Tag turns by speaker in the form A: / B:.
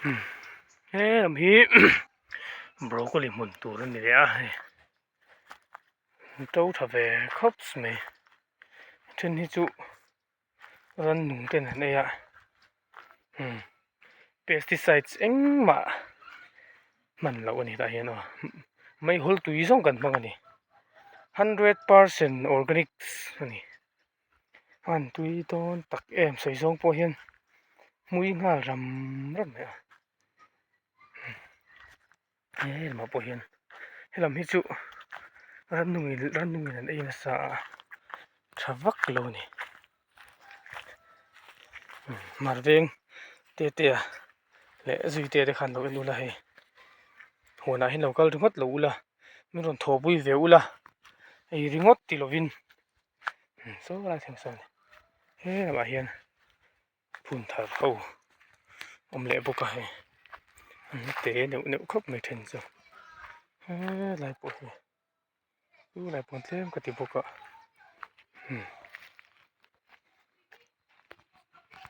A: He lam hi broccoli hmun tur a ni leh a hei to tha ve khawp mai a then hi chu rannung ten an ei a umm pesticides engmah hman loh a ni tah hian aw meihawl tui zawng kan hmang a ni 100% organics a ni. A han tui dawn tak em sawi zawng pawh hian hmui nghal ram ram mai a he lamah pawh hian helam hi chu rannung in rannung in an ei nasa a tha vak lo a ni mar veng te te a leh zui te te khan lo en ula hei huanah hian lo kal ringawt lo ula min rawn thawhpui ve ula ei ringawt ti lovin. Saw lai thleng sawn he lamah hian phun thar ho awm leh bawk a hei an te neuh neuh khawp mai then chu helai pawh hi chu lai pawh tlem ka ti bawk a.